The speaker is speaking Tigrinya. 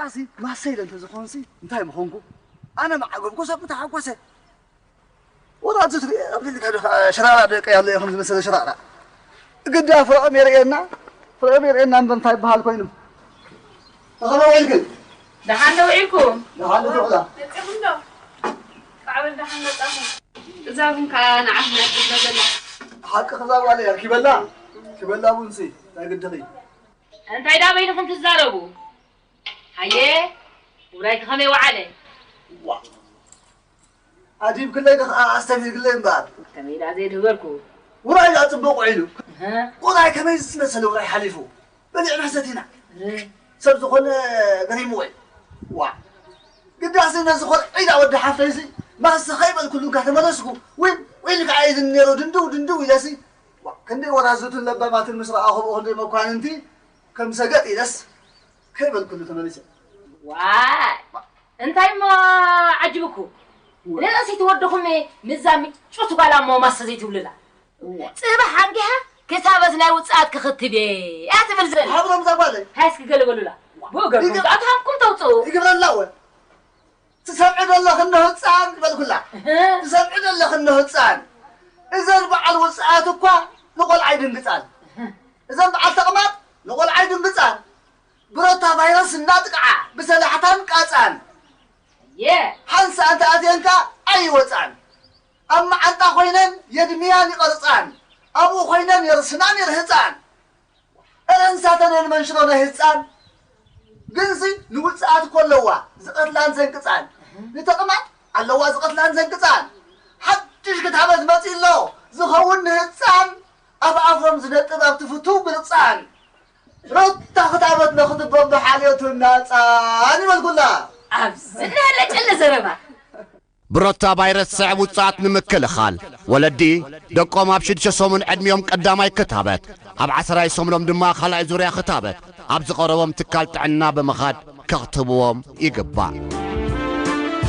እዚ ማሰይ ኢለ እንተዝኾንሲ እንታይ ምኾንኩ? ኣነ መዓገብኩ ሰብ ምተሓጎሰ። ወላ እዚ ትርኢ ኣብ ልዕሊ ካዶ ሸራራ ደቀ ያለ ኢኹም ዝመሰለ ሸራራ። ግዳ ፍርዖም የርእየና፣ ፍርዖም የርእየና እምበር እንታይ ይበሃል ኮይኑ። ተኸለ ውዒልክን? ደሓን ዶ ውዒልኩም? ደሓን ዶ ትውዕላ? መጺኹም ዶ? ካዕበል ደሓን መጻኹም። እዛ ቡን ከኣ ንዓኹም እያ ትብሎ ዘላ። ሓቂ ክዛ ጓል እያ፣ ኪበላ፣ ኪበላ ቡንሲ፣ እንታይ ግድኺ? እንታይ ዳ በይንኹም ትዛረቡ? ሃየ፣ ውራይኪ ከመይ ወዓለ? ዋ፣ ኣዲብክለይ ዶ ኸዓ ኣስተብሂልክለይ እምበኣር? ከመይ ዳ ዘይድህበልኩ? ውራይ ዳ ጽቡቕ ውዒሉ። እህ። ውራይ ከመይ ዝመሰለ ውራይ ሓሊፉ? በሊዕና ሰቲና። እህ። ሰብ ዝኾነ ገሪምዎ እዩ። ዋ፣ ግዳሲ ነዚ ኾርዒዳ ወዲ ሓፍተይሲ ማሰ ከይበልኩሉ እንካ ተመለስኩ። ዊን ዊን ከዓ ኢድኒ ነይሩ ድንድው ድንድው ኢለሲ። ዋ፣ ክንደይ ወራዙትን ለባማትን ምስ ረኣኹ ብኡ ክንደይ መኳንንቲ ከም ሰገጥ ኢለስ ከይበልኩሉ ተመሊሰ። ዋይ፣ እንታይ እሞ ዓጅብኩ? ነዛ ሰይቲ ወድኹም ምዛ ምጩት ጓል እሞ ማሰ ዘይትብሉላ? እዋ። ጽባሕ ኣንጊሃ ክሳበስ ናይ ውጽኣት ክኽትብ እየ እያ ትብል ዘላ። ሃብሮም እዛ ጓለይ። ሃይ እስኪ ገለ በሉላ። ብኡ ገርኩም ይገ- ኣትሃምኩም ተውጽኡ። ይግብረላ እወ። ትሰምዒ ዘለኺ እንዶ ህጻን በልኩላ። እህ። ትሰምዒ ዘለኺ እንዶ ህጻን። እዘን በዓል ውጽኣት እኳ ንቆልዓ ይድንግጻን። እዘን በዓል ተቕማጥ ንቆልዓ ይድንግጻን። ብሮታ ቫይረስ እናጥቅዓ ብሰላሕታን ቃጻን። የ። ሓንሳእ እንተኣትየን ከኣ ኣይወጻን። ኣብ መዓንጣ ኮይነን የድምያን ይቐርጻን። ኣብኡ ኮይነን የርስናን ይርህጻን። እረ እንሳተነን መንሽሮ ናይ ህጻን። ግንሲ ንውጽኣት እኮ ኣለዋ ዝቐትላን ዘንቅጻን። ንተቕማጥ ኣለዋ ዝቐትላን ዘንቅጻን። ሓድሽ ክታበት መጺእ ኣሎ ዝኸውን ንህጻን። ኣብ ኣፎም ዝነጥብ ኣብቲ ፍቱው ግርጻን። ሮታ ክታበት ነኽትቦም ብሓልዮቱ ናጻን ይበልኩላ። ኣብዚ እንሀለ ጨለ ዘረባ። ብሮታ ቫይረስ ስዕብ ውጽኣት ንምክልኻል፣ ወለዲ ደቆም ኣብ ሽዱሽተ ሰሙን ዕድሚኦም ቀዳማይ ክታበት፣ ኣብ ዓሰራይ ሰሙኖም ድማ ካልኣይ ዙርያ ክታበት ኣብ ዝቐረቦም ትካል ጥዕና ብምኻድ ከኽትብዎም ይግባእ።